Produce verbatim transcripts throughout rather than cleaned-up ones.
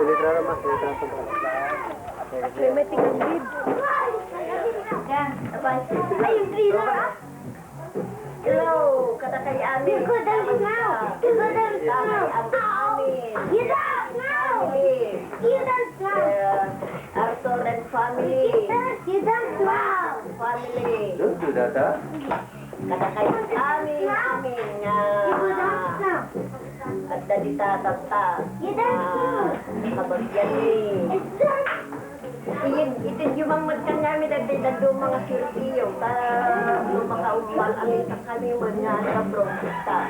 Ay, may tingkad. Hello, kadakayamin. You go down now. You go down now. Kadakayamin. You don't know. Family. You don't know. Uh, Arthur and family. You don't know. Family. Don't do that, huh? Kadakayamin, amin nga adda dita tatta. You don't know. Kabagian ni. It's done. Iti, iti diay mangmed kaniami, dagiti dadduma nga sirkio, ta no makaumpan, amin kami man nga nakaprofita.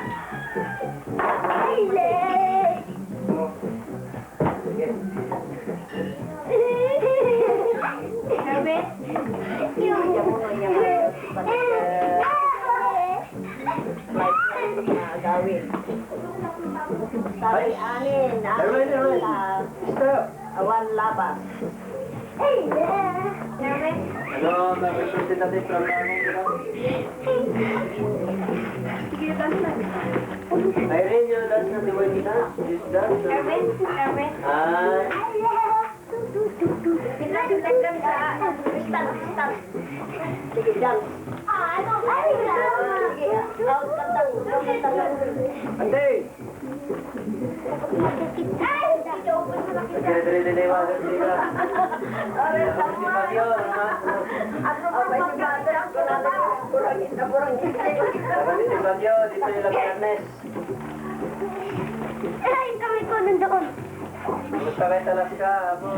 Ay, le! Sige. Grabe. Yung, yung, yung, yung, agawin. Ay, amin, amin, Erwin, Erwin. Stop. Awan labas. Ano, may representative from nanay, di ba? Irene, you dance na, di ba kita? This dance, no? Erwin, Erwin. Ah. Stop, stop. Sige, dance. Sige, out, kanta, kanta, kanta. Ante! Diri, diri, diri, diri, diri. Diri si Fabio, ha? Diri si Fabio, dito yung Ernest. Ay, kami ko nandoon. Kumusta kayo sa Alaska, apo?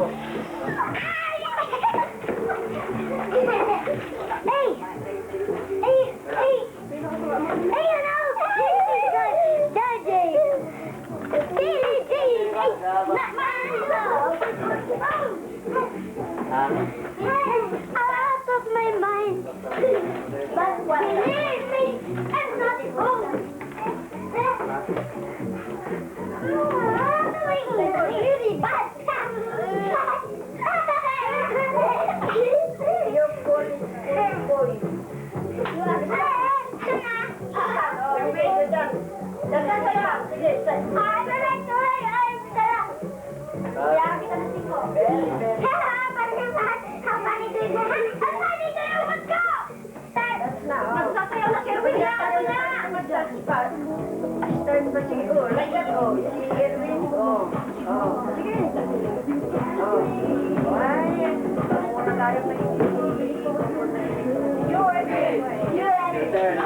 Ay! Ay! Ay! Ayun, oh! Daddy! Daddy! Ay! Out of my mind! But believe me, I'm not home! You're boy. Magsasayaw na, Kerwin, na, ano na? Start pa siguro. Right, oh, si Erwin. Oh, oh. Sige. Oh. Ay, muna tayo pa. You, Erwin. You, Erwin. Turn.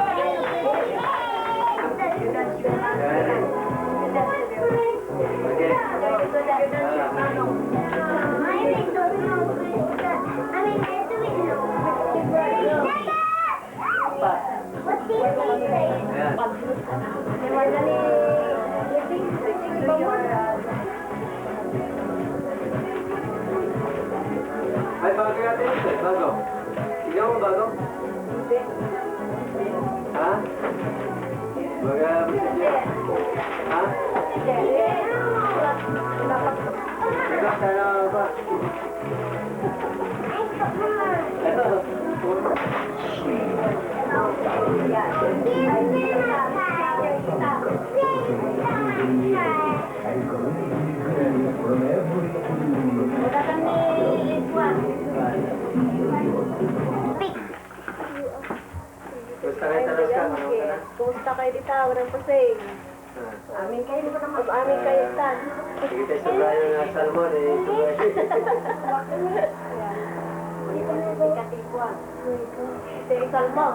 Ay, bago yata yun, sir. Bago. Ikaw ang bago? Ha? Baga, ha? Ikaw, sana ba? Ito. Kumusta kayo, Talaska? Manong ka na? Kumusta kayo dita? Walang pasay. Ah. Amin kayo, walang pasay. Amin kayo, tan. Sige tayo sa Brian nga salmon, eh. Ito na, ito na, ito na. Ito yung salmon.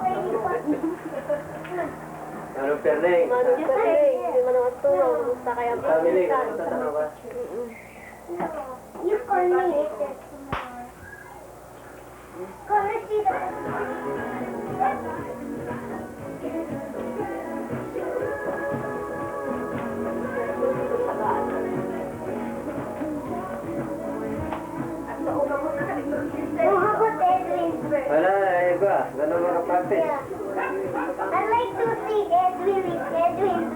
Manong Perling. Manong Perling. Hindi man ang Arturo. Kumusta kayo? Family, kumusta, tan? Mm-mm. You call me. Wala, eh, ba? Wala mga practice. I like to see Edwin, Edwin.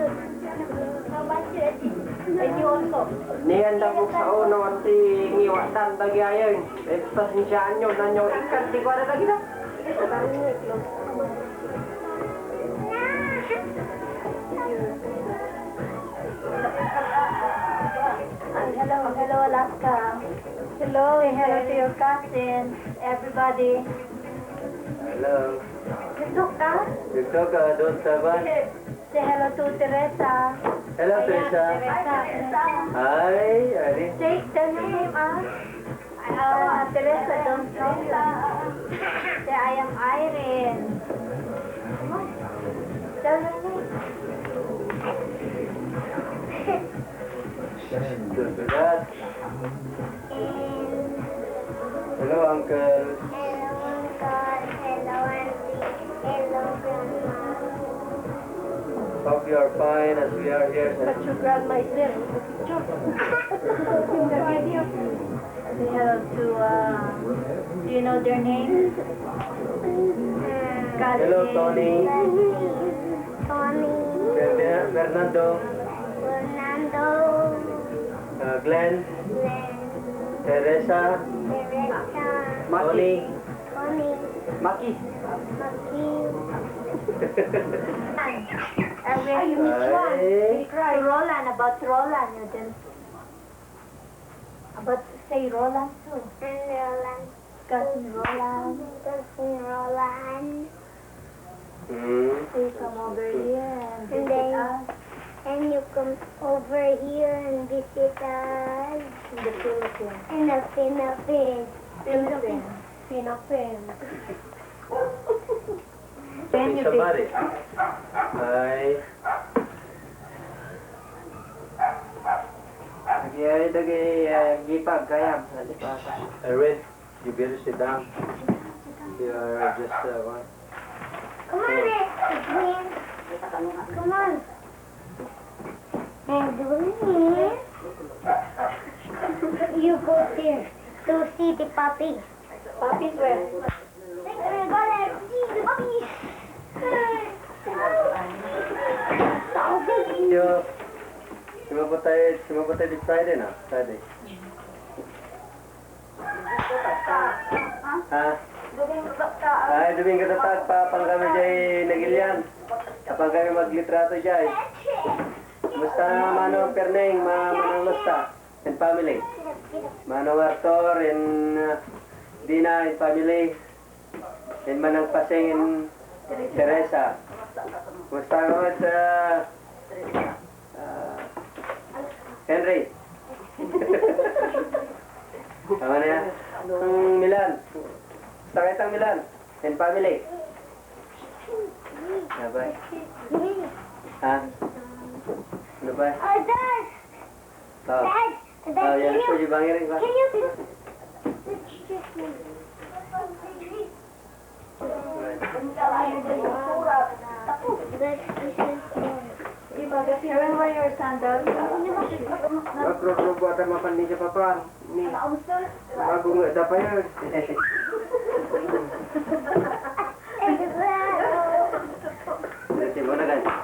How about you, Edwin? And you also? Ni anda mo sa uno at ti ngiwatan dagi ayon. Eh, pasensiaan nyo, nanyo ikat, di ko ada lagi na. Hello, hello, Alaska. Hello, say hello to your cousins, everybody. Hello. Dito ka? Dito ka, doon sa van. Say hello to Teresa. Hello, Teresa. Teresa. Hi, Irene. Say, tell your name, ah. Ah, Teresa, don't Teresa. Say, I am Irene. Come on. Tell your name. Hello, Uncle. Hello, Uncle. Hello, Auntie. Hello, Grandma. Hope you are fine as we are here. But your grandma is there in the picture. In the video. Say hello to, uh, do you know their names? Hello, Tony. Tony. Fer-, Fernando. Fernando. Uh, Glenn. Glenn. Teresa. Teresa. Maki. Tony. Tony. Maki. Maki. Are we Ay. To Roland, about Roland, you didn't, about say Roland too. And Roland. Cousin Roland. Cousin Roland. Hmm. You come over here and And visit then, us. And you come over here and visit us. In the Philippines. In the Philippines. Philippines. Philippines. Then you Somebody. Hi. Lagi ay dagay, eh, gipag kayam sa di pa. Erwin. You better sit down. You are just, uh, one. Come on, Edwin. Come on. Edwin. You go there to see the puppy. Puppy where? Let's go there to see the puppy. Yo, sumabot tayo, sumabot tayo di Friday na, Friday. Ha? Ay, Domingo tatta, apapan kami jay Nagilian. Apan kami maglitrato jay. Kumusta, Mano Perneng, Ma-, Manang Losta and family? Manong Arthur and, uh, Dina and family? And Manang Paseng and Teresa. Kumusta ka met, ah, ah, Henry? Tama na yan. Ang Milan. Kumusta kayo, Milan? And family? Ano ba? Ha? Ano ba? Oh, Dad! Oh. Dad! Dad, Oh, yan can you, po, di ba, ngiring ba? Can you please? Remember your sandals? Magrugrugwa ta mapan ni Papa. Ni. Bago nga da pa yun.